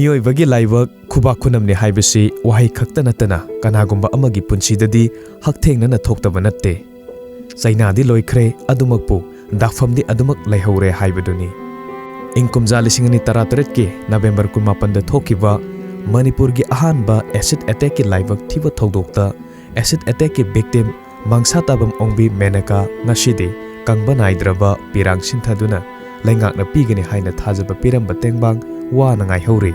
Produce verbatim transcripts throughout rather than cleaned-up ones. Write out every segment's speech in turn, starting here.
ꯃꯤꯑꯣꯏꯕꯒꯤ ꯂꯥꯏꯕꯛ ꯈꯨꯕꯥꯛ ꯈꯨꯅꯝꯅꯤ ꯍꯥꯏꯕꯁꯤ ꯋꯥꯍꯩ ꯈꯛꯇ ꯅꯠꯇꯅ ꯀꯅꯥꯒꯨꯝꯕ ꯑꯃꯒꯤ ꯄꯨꯟꯁꯤꯗꯗꯤ ꯍꯛꯊꯦꯡꯅꯅ ꯊꯣꯛꯇꯕ ꯅꯠꯇꯦ꯫ ꯆꯩꯅꯥꯗꯤ ꯂꯣꯏꯈ꯭ꯔꯦ, ꯑꯗꯨꯃꯛꯄꯨ ꯗꯥꯛꯐꯝꯗꯤ ꯑꯗꯨꯃꯛ ꯂꯩꯍꯧꯔꯦ ꯍꯥꯏꯕꯗꯨꯅꯤ꯫ ꯏꯪ ꯀꯨꯝꯖꯥ ꯂꯤꯁꯤꯡ ꯑꯅꯤ ꯇꯔꯥꯇꯔꯦꯠꯀꯤ ꯅꯕꯦꯝꯕꯔ ꯀꯨꯟꯃꯥꯄꯟꯗ ꯊꯣꯛꯈꯤꯕ ꯃꯅꯤꯄꯨꯔꯒꯤ ꯑꯍꯥꯟꯕ ꯑꯦꯁꯤꯗ ꯑꯦꯇꯦꯛꯀꯤ ꯂꯥꯏꯕꯛ ꯊꯤꯕ ꯊꯧꯗꯣꯛꯇ ꯑꯦꯁꯤꯗ ꯑꯦꯇꯦꯛꯀꯤ ꯚꯤꯛꯇꯤꯝ ꯃꯪꯁꯥ ꯇꯥꯕꯝ ꯑꯣꯡꯕꯤ ꯃꯦꯅꯀꯥ ꯉꯁꯤꯗꯤ ꯀꯪꯕ ꯅꯥꯏꯗ꯭ꯔꯕ ꯄꯤꯔꯥꯡ ꯁꯤꯟꯊꯗꯨꯅ ꯂꯩꯉꯥꯛꯅ ꯄꯤꯒꯅꯤ ꯍꯥꯏꯅ ꯊꯥꯖꯕ ꯄꯤꯔꯝꯕ ꯇꯦꯡꯕꯥꯡ ꯋꯥꯅ ꯉꯥꯏꯍꯧꯔꯤ꯫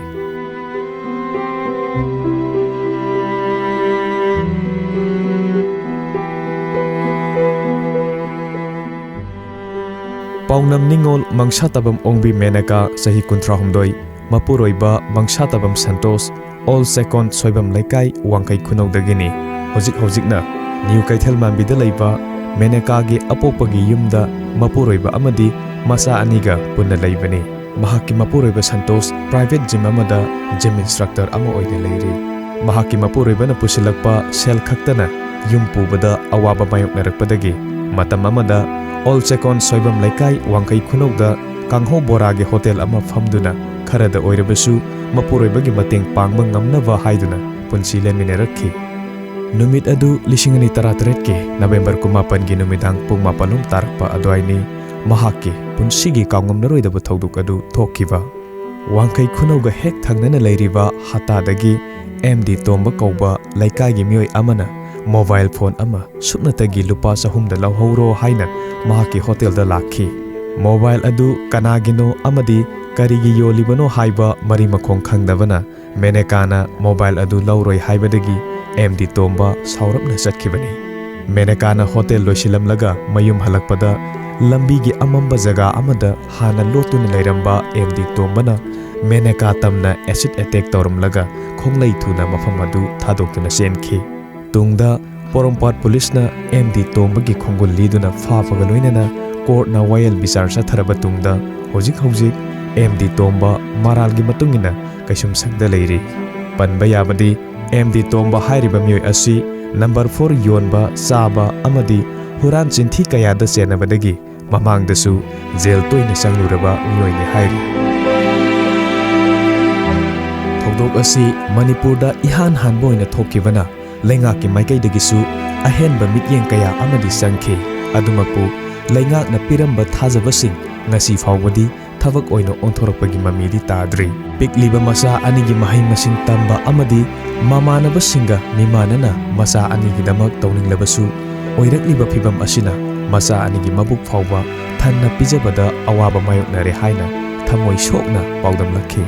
ꯄꯥꯎꯅꯝ ꯅꯤꯉꯣꯜ ꯃꯪꯁꯥ ꯇꯥꯕꯝ ꯑꯣꯡꯕꯤ ꯃꯦꯅꯀꯥ, ꯆꯍꯤ ꯀꯨꯟꯊ꯭ꯔꯥꯍꯨꯝꯗꯣꯏ, ꯃꯄꯨꯔꯣꯏꯕ ꯃꯪꯁꯥ ꯇꯥꯕꯝ ꯁꯟꯇꯣꯁ, ꯑꯣꯜ ꯆꯦꯀꯣꯟ ꯁꯣꯏꯕꯝ ꯂꯩꯀꯥꯏ, ꯋꯥꯡꯈꯩ ꯈꯨꯅꯧꯗꯒꯤꯅꯤ꯫ ꯍꯧꯖꯤꯛ ꯍꯧꯖꯤꯛꯅ ꯅ꯭ꯌꯨ ꯀꯩꯊꯦꯜ ꯃꯥꯟꯕꯤꯗ ꯂꯩꯕ ꯃꯦꯅꯦꯀꯥꯒꯤ ꯑꯄꯣꯛꯄꯒꯤ ꯌꯨꯝꯗ ꯃꯄꯨꯔꯣꯏꯕ ꯑꯃꯗꯤ ꯃꯆꯥ ꯑꯅꯤꯒ ꯄꯨꯟꯅ ꯂꯩꯕꯅꯤ꯫ ꯃꯍꯥꯛꯀꯤ ꯃꯄꯨꯔꯣꯏꯕ ꯁꯟꯇꯣꯁ ꯄ꯭ꯔꯥꯏꯚꯦꯠ ꯖꯤꯝ ꯑꯃꯗ ꯖꯤꯝ ꯏꯟꯁꯇ꯭ꯔꯛꯇꯔ ꯑꯃ ꯑꯣꯏꯅ ꯂꯩꯔꯤ꯫ ꯃꯍꯥꯛꯀꯤ ꯃꯄꯨꯔꯣꯏꯕꯅ ꯄꯨꯁꯤꯜꯂꯛꯄ ꯁꯦꯜ ꯈꯛꯇꯅ ꯌꯨꯝ ꯄꯨꯕꯗ ꯑꯋꯥꯕ ꯃꯥꯌꯣꯛꯅꯔꯛꯄꯗꯒꯤ ꯃꯇꯝ ꯑꯃꯗ ꯑꯣꯜ ꯆꯦꯀꯣꯟ ꯁꯣꯏꯕꯝ ꯂꯩꯀꯥꯏ, ꯋꯥꯡꯈꯩ ꯈꯨꯅꯧꯗ ꯀꯥꯡꯍꯧ ꯕꯣꯔꯥꯒꯤ ꯍꯣꯇꯦꯜ ꯑꯃ ꯐꯝꯗꯨꯅ ꯈꯔꯗ ꯑꯣꯏꯔꯕꯁꯨ ꯃꯄꯨꯔꯣꯏꯕꯒꯤ ꯃꯇꯦꯡ ꯄꯥꯡꯕ ꯉꯝꯅꯕ ꯍꯥꯏꯗꯨꯅ ꯄꯨꯟꯁꯤ ꯂꯦꯟꯃꯤꯟꯅꯔꯛꯈꯤ꯫ ꯅꯨꯃꯤꯠ ꯑꯗꯨ ꯂꯤꯁꯤꯡ ꯑꯅꯤ ꯇꯔꯥꯇꯔꯦꯠꯀꯤ ꯅꯕꯦꯝꯕꯔ ꯀꯨꯟꯃꯥꯄꯟꯒꯤ ꯅꯨꯃꯤꯗꯥꯡ ꯄꯨꯡ ꯃꯥꯄꯜ ꯂꯣꯝ ꯇꯥꯔꯛꯄ ꯑꯗꯨꯋꯥꯏꯅꯤ꯫ ꯃꯍꯥꯛꯀꯤ ꯄꯨꯟꯁꯤꯒꯤ ꯀꯥꯎꯉꯝꯂꯔꯣꯏꯗꯕ ꯊꯧꯗꯣꯛ ꯑꯗꯨ ꯊꯣꯛꯈꯤꯕ꯫ ꯋꯥꯡꯈꯩ ꯈꯨꯅꯧꯒ ꯍꯦꯛ ꯊꯪꯅꯅ ꯂꯩꯔꯤꯕ ꯍꯇꯥꯗꯒꯤ ꯑꯦꯝ ꯗꯤ ꯇꯣꯝꯕ ꯀꯧꯕ ꯂꯩꯀꯥꯏꯒꯤ ꯃꯤꯑꯣꯏ ꯑꯃꯅ ꯃꯣꯕꯥꯏꯜ ꯐꯣꯟ ꯑꯃ ꯁꯨꯞꯅꯇꯒꯤ ꯂꯨꯄꯥ ꯆꯍꯨꯝꯗ ꯂꯧꯍꯧꯔꯣ ꯍꯥꯏꯅ ꯃꯍꯥꯛꯀꯤ ꯍꯣꯇꯦꯜꯗ ꯂꯥꯛꯈꯤ꯫ ꯃꯣꯕꯥꯏꯜ ꯑꯗꯨ ꯀꯅꯥꯒꯤꯅꯣ ꯑꯃꯗꯤ ꯀꯔꯤꯒꯤ ꯌꯣꯜꯂꯤꯕꯅꯣ ꯍꯥꯏꯕ ꯃꯔꯤ ꯃꯈꯣꯡ ꯈꯪꯗꯕꯅ ꯃꯦꯅꯦꯀꯥꯅ ꯃꯣꯕꯥꯏꯜ ꯑꯗꯨ ꯂꯧꯔꯣꯏ ꯍꯥꯏꯕꯗꯒꯤ ꯑꯦꯝ ꯗꯤ ꯇꯣꯝꯕ ꯁꯥꯎꯔꯞꯅ ꯆꯠꯈꯤꯕꯅꯤ꯫ ꯃꯦꯅꯦꯀꯥꯅ ꯍꯣꯇꯦꯜ ꯂꯣꯏꯁꯤꯜꯂꯝꯂꯒ ꯃꯌꯨꯝ ꯍꯜꯂꯛꯄꯗ ꯂꯝꯕꯤꯒꯤ ꯑꯃꯝꯕ ꯖꯒꯥ ꯑꯃꯗ ꯍꯥꯟꯅ ꯂꯣꯠꯇꯨꯅ ꯂꯩꯔꯝꯕ ꯑꯦꯝ ꯗꯤ ꯇꯣꯝꯕꯅ ꯃꯦꯅꯦꯀꯥ ꯇꯝꯅ ꯑꯦꯁꯤꯗ ꯑꯦꯇꯦꯛ ꯇꯧꯔꯝꯂꯒ ꯈꯣꯡꯂꯩ ꯊꯨꯅ ꯃꯐꯝ ꯑꯗꯨ ꯊꯥꯗꯣꯛꯇꯨꯅ ꯆꯦꯟꯈꯤ꯫ ꯇꯨꯡꯗ ꯄꯣꯔꯣꯝꯄꯥꯠ ꯄꯨꯂꯤꯁꯅ ꯑꯦꯝ ꯗꯤ ꯇꯣꯝꯕꯒꯤ ꯈꯣꯡꯒꯨꯜ ꯂꯤꯗꯨꯅ ꯐꯥꯕꯒ ꯂꯣꯏꯅꯅ ꯀꯣꯔꯠꯅ ꯋꯥꯌꯦꯜ ꯕꯤꯆꯥꯔ ꯆꯠꯊꯔꯕ ꯇꯨꯡꯗ ꯍꯧꯖꯤꯛ ꯍꯧꯖꯤꯛ ꯑꯦꯝ ꯗꯤ ꯇꯣꯝꯕ ꯃꯔꯥꯜꯒꯤ ꯃꯇꯨꯡ ꯏꯟꯅ ꯀꯩꯁꯨꯝꯁꯪꯗ ꯂꯩꯔꯤ꯫ ꯄꯟꯕ ꯌꯥꯕꯗꯤ ꯑꯦꯝ ꯗꯤ ꯇꯣꯝꯕ ꯍꯥꯏꯔꯤꯕ ꯃꯤꯑꯣꯏ ꯑꯁꯤ ꯅꯝꯕꯔ ꯐꯣꯔ ꯌꯣꯟꯕ, ꯆꯥꯕ ꯑꯃꯗꯤ ꯍꯨꯔꯥꯟ ꯆꯤꯟꯊꯤ ꯀꯌꯥꯗ ꯆꯦꯟꯅꯕꯗꯒꯤ ꯃꯃꯥꯡꯗꯁꯨ ꯖꯦꯜ ꯇꯣꯏꯅ ꯆꯪꯂꯨꯔꯕ ꯃꯤꯑꯣꯏꯅꯤ ꯍꯥꯏꯔꯤ꯫ ꯊꯧꯗꯣꯛ ꯑꯁꯤ ꯃꯅꯤꯄꯨꯔꯗ ꯏꯍꯥꯟ ꯍꯥꯟꯕ ꯑꯣꯏꯅ ꯊꯣꯛꯈꯤꯕꯅ ꯂꯩꯉꯥꯛꯀꯤ ꯃꯥꯏꯀꯩꯗꯒꯤꯁꯨ ꯑꯍꯦꯟꯕ ꯃꯤꯠꯌꯦꯡ ꯀꯌꯥ ꯑꯃꯗꯤ ꯆꯪꯈꯤ꯫ ꯑꯗꯨꯃꯛꯄꯨ ꯂꯩꯉꯥꯛꯅ ꯄꯤꯔꯝꯕ ꯊꯥꯖꯕꯁꯤꯡ ꯉꯁꯤ ꯐꯥꯎꯕꯗꯤ ꯊꯕꯛ ꯑꯣꯏꯅ ꯑꯣꯟꯊꯣꯔꯛꯄꯒꯤ ꯃꯃꯤꯗꯤ ꯇꯥꯗ꯭ꯔꯤ꯫ ꯄꯤꯛꯂꯤꯕ ꯃꯆꯥ ꯑꯅꯤꯒꯤ ꯃꯍꯩ ꯃꯁꯤꯡ ꯇꯝꯕ ꯑꯃꯗꯤ ꯃꯃꯥꯟꯅꯕꯁꯤꯡꯒ ꯃꯤꯃꯥꯟꯅꯅ ꯃꯆꯥ ꯑꯅꯤꯒꯤꯗꯃꯛ ꯇꯧꯅꯤꯡꯂꯕꯁꯨ, ꯑꯣꯏꯔꯛꯂꯤꯕ ꯐꯤꯚꯝ ꯑꯁꯤꯅ ꯃꯆꯥ ꯑꯅꯤꯒꯤ ꯃꯕꯨꯛ ꯐꯥꯎꯕ ꯊꯟꯅ ꯄꯤꯖꯕꯗ ꯑꯋꯥꯕ ꯃꯥꯌꯣꯛꯅꯔꯦ ꯍꯥꯏꯅ ꯊꯃꯣꯏ ꯁꯣꯛꯅ ꯄꯥꯎꯗꯝꯂꯛꯈꯤ꯫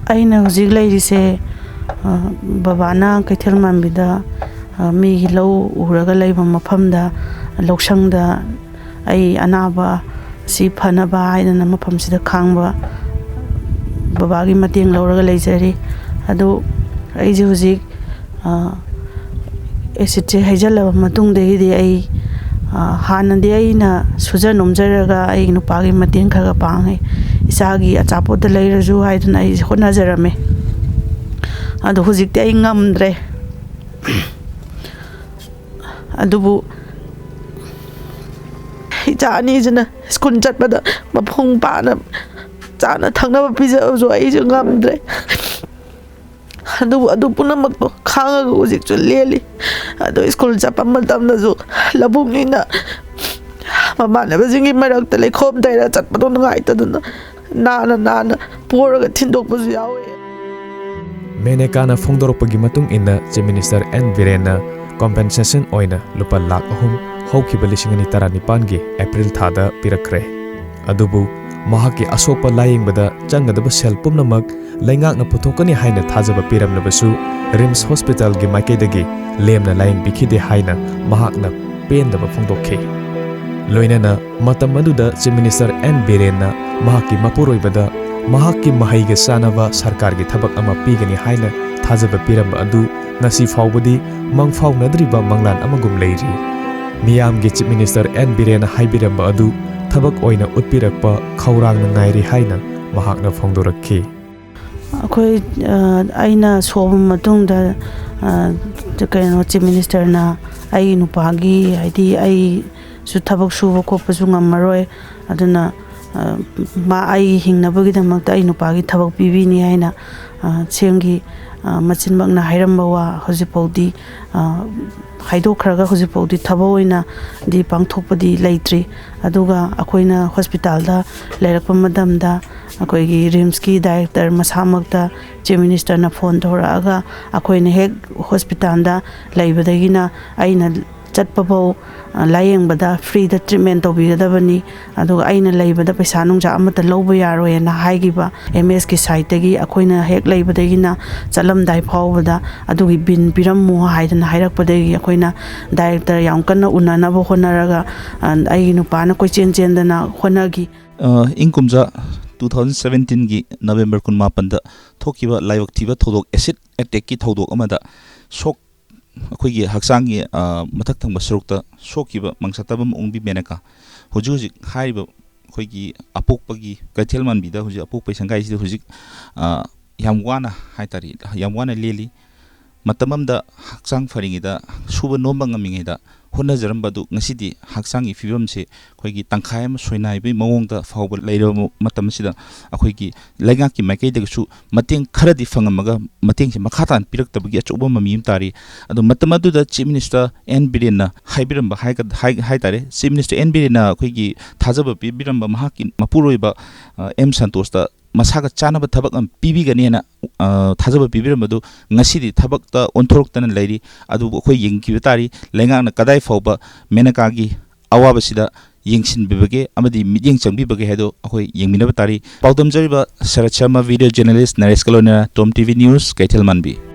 ꯑꯩꯅ ꯍꯧꯖꯤꯛ ꯂꯩꯔꯤꯁꯦ, ꯑ, ꯕꯕꯥꯅ ꯀꯩꯊꯦꯜ ꯃꯥꯟꯕꯤꯗ, ꯑ, ꯃꯤꯒꯤ ꯂꯧ ꯎꯔꯒ ꯂꯩꯕ ꯃꯐꯝꯗ, ꯂꯧꯁꯪꯗ ꯑꯩ ꯑꯅꯥꯕ ꯁꯤ ꯐꯅꯕ ꯍꯥꯏꯗꯅ ꯃꯐꯝꯁꯤꯗ ꯈꯥꯡꯕ ꯕꯕꯥꯒꯤ ꯃꯇꯦꯡ ꯂꯧꯔꯒ ꯂꯩꯖꯔꯤ꯫ ꯑꯗꯨ ꯑꯩꯁꯦ ꯍꯧꯖꯤꯛ, ꯑ, ꯑꯦꯁꯤꯠꯁꯦ ꯍꯩꯖꯤꯜꯂꯕ ꯃꯇꯨꯡꯗꯒꯤꯗꯤ ꯑꯩ, ꯑ, ꯍꯥꯟꯅꯗꯤ ꯑꯩꯅ ꯁꯨꯖ ꯅꯣꯝꯖꯔꯒ ꯑꯩ ꯅꯨꯄꯥꯒꯤ ꯃꯇꯦꯡ ꯈꯔ ꯈꯔ ꯄꯥꯡꯉꯦ, ꯏꯆꯥꯒꯤ ꯑꯆꯥꯄꯣꯠꯇ ꯂꯩꯔꯁꯨ ꯍꯥꯏꯗꯅ ꯑꯩꯁꯦ ꯍꯣꯠꯅꯖꯔꯝꯃꯦ꯫ ꯑꯗꯣ ꯍꯧꯖꯤꯛꯇꯤ ꯑꯩ ꯉꯝꯗ꯭ꯔꯦ꯫ ꯑꯗꯨꯕꯨ ꯏꯆꯥ ꯑꯅꯤꯁꯤꯅ ꯁ꯭ꯀꯨꯜ ꯆꯠꯄꯗ ꯃꯄꯨꯡ ꯐꯥꯅ ꯆꯥꯅ ꯊꯛꯅꯕ ꯄꯤꯖꯕꯁꯨ ꯑꯩꯁꯨ ꯉꯝꯗ꯭ꯔꯦ꯫ ꯑꯗꯨꯕꯨ ꯑꯗꯨ ꯄꯨꯝꯅꯃꯛꯇꯣ ꯈꯥꯡꯉꯒ ꯍꯧꯖꯤꯛꯁꯨ ꯂꯦꯜꯂꯤ꯫ ꯑꯗꯣ ꯁ꯭ꯀꯨꯜ ꯆꯠꯄ ꯃꯇꯝꯗꯁꯨ ꯂꯧꯕꯨꯛꯅꯤꯅ ꯃꯃꯥꯟꯅꯕꯁꯤꯡꯒꯤ ꯃꯔꯛꯇ ꯂꯩꯈꯣꯝ ꯇꯩꯔ ꯆꯠꯄꯗꯣ ꯅꯨꯡꯉꯥꯏꯇꯗꯅ ꯅꯥꯅ ꯅꯥꯅ ꯄꯣꯔꯒ ꯊꯤꯟꯗꯣꯛꯄꯁꯨ ꯌꯥꯎꯋꯦ꯫ ꯃꯦꯅꯦꯀꯥꯅ ꯐꯣꯡꯗꯣꯔꯛꯄꯒꯤ ꯃꯇꯨꯡ ꯏꯟꯅ Chief Minister N ꯕꯤꯔꯦꯟꯅ compensation ꯑꯣꯏꯅ ꯂꯨꯄꯥ ꯂꯥꯈ ꯑꯍꯨꯝ ꯍꯧꯈꯤꯕ ꯂꯤꯁꯤꯡ ꯑꯅꯤ ꯇꯔꯥꯅꯤꯄꯥꯟꯒꯤ ꯑꯦꯄ꯭ꯔꯤꯜ ꯊꯥꯗ ꯄꯤꯔꯛꯈ꯭ꯔꯦ꯫ ꯑꯗꯨꯕꯨ ꯃꯍꯥꯛꯀꯤ ꯑꯁꯣꯛꯄ ꯂꯥꯌꯦꯡꯕꯗ ꯆꯪꯒꯗꯕ ꯁꯦꯜ ꯄꯨꯝꯅꯃꯛ ꯂꯩꯉꯥꯛꯅ ꯄꯨꯊꯣꯛꯀꯅꯤ ꯍꯥꯏꯅ ꯊꯥꯖꯕ ꯄꯤꯔꯝꯂꯕꯁꯨ ꯔꯤꯝꯁ ꯍꯣꯁꯄꯤꯇꯥꯜꯒꯤ ꯃꯥꯏꯀꯩꯗꯒꯤ ꯂꯦꯝꯅ ꯂꯥꯌꯦꯡꯕꯤꯈꯤꯗꯦ ꯍꯥꯏꯅ ꯃꯍꯥꯛꯅ ꯄꯦꯟꯗꯕ ꯐꯣꯡꯗꯣꯛꯈꯤ꯫ ꯂꯣꯏꯅꯅ ꯃꯇꯝ ꯑꯗꯨꯗ Chief Minister N ꯕꯤꯔꯦꯟꯅ ꯃꯍꯥꯛꯀꯤ ꯃꯄꯨꯔꯣꯏꯕꯗ ꯃꯍꯥꯛꯀꯤ ꯃꯍꯩꯒ ꯆꯥꯟꯅꯕ ꯁꯔꯀꯥꯔꯒꯤ ꯊꯕꯛ ꯑꯃ ꯄꯤꯒꯅꯤ ꯍꯥꯏꯅ ꯊꯥꯖꯕ ꯄꯤꯔꯝꯕ ꯑꯗꯨ ꯉꯁꯤ ꯐꯥꯎꯕꯗꯤ ꯃꯪꯐꯥꯎꯅꯗ꯭ꯔꯤꯕ ꯃꯪꯂꯥꯟ ꯑꯃꯒꯨꯝ ꯂꯩꯔꯤ꯫ ꯃꯤꯌꯥꯝꯒꯤ Chief Minister N ꯕꯤꯔꯦꯟꯅ ꯍꯥꯏꯕꯤꯔꯝꯕ ꯑꯗꯨ ꯊꯕꯛ ꯑꯣꯏꯅ ꯎꯠꯄꯤꯔꯛꯄ ꯈꯧꯔꯥꯡꯅ ꯉꯥꯏꯔꯤ ꯍꯥꯏꯅ ꯃꯍꯥꯛꯅ ꯐꯣꯡꯗꯣꯔꯛꯈꯤ꯫ ꯑꯩꯈꯣꯏ, ꯑ, ꯑꯩꯅ ꯁꯣꯛꯑꯕ ꯃꯇꯨꯡꯗ, ꯑ, ꯀꯩꯅꯣ, Chief Ministerꯅ ꯑꯩꯒꯤ ꯅꯨꯄꯥꯒꯤ, ꯍꯥꯏꯗꯤ, ꯑꯩꯁꯨ ꯊꯕꯛ ꯁꯨꯕ ꯈꯣꯠꯄꯁꯨ ꯉꯝꯃꯔꯣꯏ, ꯑꯗꯨꯅ ꯑ, ꯃꯥ ꯑꯩꯒꯤ ꯍꯤꯡꯅꯕꯒꯤꯗꯃꯛꯇ ꯑꯩ ꯅꯨꯄꯥꯒꯤ ꯊꯕꯛ ꯄꯤꯕꯤꯅꯤ ꯍꯥꯏꯅ, ꯑ, ꯁꯤ ꯑꯦꯝꯒꯤ, ꯑ, ꯃꯆꯤꯟꯃꯛꯅ ꯍꯥꯏꯔꯝꯕ ꯋꯥ ꯍꯧꯖꯤꯛꯐꯥꯎꯗꯤ, ꯑ, ꯍꯥꯏꯗꯣꯛꯈ꯭ꯔꯒ ꯍꯧꯖꯤꯛꯐꯥꯎꯗꯤ ꯊꯕꯛ ꯑꯣꯏꯅꯗꯤ ꯄꯥꯡꯊꯣꯛꯄꯗꯤ ꯂꯩꯇ꯭ꯔꯤ꯫ ꯑꯗꯨꯒ ꯑꯩꯈꯣꯏꯅ ꯍꯣꯁꯄꯤꯇꯥꯜꯗ ꯂꯩꯔꯛꯄ ꯃꯇꯝꯗ ꯑꯩꯈꯣꯏꯒꯤ ꯔꯤꯝꯁꯀꯤ ꯗꯥꯏꯔꯦꯛꯇꯔ ꯃꯁꯥꯃꯛꯇ ꯆꯤꯐ ꯃꯤꯅꯤꯁꯇꯔꯅ ꯐꯣꯟ ꯇꯧꯔꯛꯑꯒ ꯑꯩꯈꯣꯏꯅ ꯍꯦꯛ ꯍꯣꯁꯄꯤꯇꯥꯜꯗ ꯂꯩꯕꯗꯒꯤꯅ ꯑꯩꯅ ꯆꯠꯄꯐꯧ, ꯑ, ꯂꯥꯌꯦꯡꯕꯗ ꯐ꯭ꯔꯤꯗ ꯇ꯭ꯔꯤꯠꯃꯦꯟ ꯇꯧꯕꯤꯒꯗꯕꯅꯤ꯫ ꯑꯗꯨꯒ ꯑꯩꯅ ꯂꯩꯕꯗ ꯄꯩꯁꯥ ꯅꯨꯡꯁꯥ ꯑꯃꯠꯇ ꯂꯧꯕ ꯌꯥꯔꯣꯏꯅ ꯍꯥꯏꯈꯤꯕ ꯑꯦꯝ ꯑꯦꯁꯀꯤ ꯁꯥꯏꯠꯇꯒꯤ ꯑꯩꯈꯣꯏꯅ ꯍꯦꯛ ꯂꯩꯕꯗꯒꯤꯅ ꯆꯠꯂꯝꯗꯥꯏ ꯐꯥꯎꯕꯗ ꯑꯗꯨꯒꯤ ꯕꯤꯟ ꯄꯤꯔꯝꯃꯨ ꯍꯥꯏꯗꯅ ꯍꯥꯏꯔꯛꯄꯗꯒꯤ ꯑꯩꯈꯣꯏꯅ ꯗꯥꯏꯔꯦꯛꯇꯔ ꯌꯥꯝ ꯀꯟꯅ ꯎꯅꯅꯕ ꯍꯣꯠꯅꯔꯒ, ꯑ, ꯑꯩꯒꯤ ꯅꯨꯄꯥꯅ ꯀꯣꯏꯆꯦꯟ ꯆꯦꯟꯗꯅ ꯍꯣꯠꯅꯈꯤ꯫ ꯑ, ꯏꯪ ꯀꯨꯝꯖꯥ two thousand seventeenꯒꯤ November ꯀꯨꯟꯃꯥꯄꯟꯗ ꯊꯣꯛꯈꯤꯕ ꯂꯥꯏꯕꯛ ꯊꯤꯕ ꯊꯧꯗꯣꯛ, ꯑꯦꯁꯤꯗ ꯑꯦꯇꯦꯛꯀꯤ ꯊꯧꯗꯣꯛ ꯑꯃꯗ ꯁꯣꯛ-, ꯑꯩꯈꯣꯏꯒꯤ ꯍꯛꯆꯥꯡꯒꯤ, ꯑ, ꯃꯊꯛ ꯊꯪꯕ ꯁꯔꯨꯛꯇ ꯁꯣꯛꯈꯤꯕ ꯃꯪꯁꯥꯇꯕꯝ ꯑꯣꯡꯕꯤ ꯃꯦꯅꯀꯥ ꯍꯧꯖꯤꯛ ꯍꯧꯖꯤꯛ ꯍꯥꯏꯔꯤꯕ ꯑꯩꯈꯣꯏꯒꯤ ꯑꯄꯣꯛꯄꯒꯤ ꯀꯩꯊꯦꯜ ꯃꯥꯟꯕꯤꯗ ꯍꯧꯖꯤꯛ ꯑꯄꯣꯛꯄꯒꯤ ꯁꯪꯒꯥꯏꯁꯤꯗ ꯍꯧꯖꯤꯛ, ꯑ, ꯌꯥꯝ ꯋꯥꯅ ꯍꯥꯏꯇꯥꯔꯦ, ꯌꯥꯝ ꯋꯥꯅ ꯂꯦꯜꯂꯤ꯫ ꯃꯇꯝ ꯑꯃꯗ ꯍꯛꯆꯥꯡ ꯐꯔꯤꯉꯩꯗ, ꯁꯨꯕ ꯅꯣꯝꯕ ꯉꯝꯃꯤꯉꯩꯗ ꯍꯣꯠꯅꯖꯔꯝꯕ ꯑꯗꯨ ꯉꯁꯤꯗꯤ ꯍꯛꯆꯥꯡꯒꯤ ꯐꯤꯕꯝꯁꯦ ꯑꯩꯈꯣꯏꯒꯤ ꯇꯪꯈꯥꯏ ꯑꯃ ꯁꯣꯏꯅꯥꯏꯕꯒꯤ ꯃꯑꯣꯡꯗ ꯐꯥꯎꯕ ꯂꯩꯔꯕ ꯃꯇꯝ ꯑꯁꯤꯗ ꯑꯩꯈꯣꯏꯒꯤ ꯂꯩꯉꯥꯛꯀꯤ ꯃꯥꯏꯀꯩꯗꯒꯤꯁꯨ ꯃꯇꯦꯡ ꯈꯔꯗꯤ ꯐꯪꯉꯝꯃꯒ ꯃꯇꯦꯡꯁꯦ ꯃꯈꯥ ꯇꯥꯅ ꯄꯤꯔꯛꯇꯕꯒꯤ ꯑꯆꯧꯕ ꯃꯃꯤ ꯑꯃ ꯇꯥꯔꯤ꯫ ꯑꯗꯣ ꯃꯇꯝ ꯑꯗꯨꯗ ꯆꯤꯐ ꯃꯤꯅꯤꯁꯇꯔ ꯑꯦꯟ ꯕꯤꯔꯦꯟꯅ ꯍꯥꯏꯕꯤꯔꯝꯕ ꯍꯥꯏꯒ-, ꯍꯥꯏ-, ꯍꯥꯏꯇꯥꯔꯦ, ꯆꯤꯐ ꯃꯤꯅꯤꯁꯇꯔ ꯑꯦꯟ ꯕꯤꯔꯦꯟꯅ ꯑꯩꯈꯣꯏꯒꯤ ꯊꯥꯖꯕ ꯄꯤꯕꯤꯔꯝꯕ ꯃꯍꯥꯛꯀꯤ ꯃꯄꯨꯔꯣꯏꯕ, ꯑ, ꯑꯦꯝ ꯁꯟꯇꯣꯁꯇ ꯃꯁꯥꯒ ꯆꯥꯟꯅꯕ ꯊꯕꯛ ꯑꯃ ꯄꯤꯕꯤꯒꯅꯤ ꯍꯥꯏꯅ, ꯑ, ꯊꯥꯖꯕ ꯄꯤꯕꯤꯔꯝꯕꯗꯨ ꯉꯁꯤꯗꯤ ꯊꯕꯛꯇ ꯑꯣꯟꯊꯣꯔꯛꯇꯅ ꯂꯩꯔꯤ꯫ ꯑꯗꯨꯕꯨ ꯑꯩꯈꯣꯏ ꯌꯦꯡꯈꯤꯕ ꯇꯥꯔꯤ, ꯂꯩꯉꯥꯛꯅ ꯀꯗꯥꯏ ꯐꯥꯎꯕ ꯃꯦꯅꯀꯥꯒꯤ ꯑꯋꯥꯕꯁꯤꯗ ꯌꯦꯡꯁꯤꯟꯕꯤꯕꯒꯦ ꯑꯃꯗꯤ ꯃꯤꯠꯌꯦꯡ ꯆꯪꯕꯤꯕꯒꯦ ꯍꯥꯏꯗꯣ ꯑꯩꯈꯣꯏ ꯌꯦꯡꯃꯤꯟꯅꯕ ꯇꯥꯔꯤ꯫ ꯄꯥꯎꯗꯝꯖꯔꯤꯕ ꯁꯔꯠ ꯁꯔꯃ, ꯚꯤꯗꯤꯑꯣ ꯖꯔꯅꯦꯂꯤꯁ ꯅꯔꯦꯁꯀ ꯂꯣꯏꯅꯅ ꯇꯣꯝ ꯇꯤ ꯚꯤ ꯅ꯭ꯌꯨꯁ, ꯀꯩꯊꯦꯜ ꯃꯥꯟꯕꯤ꯫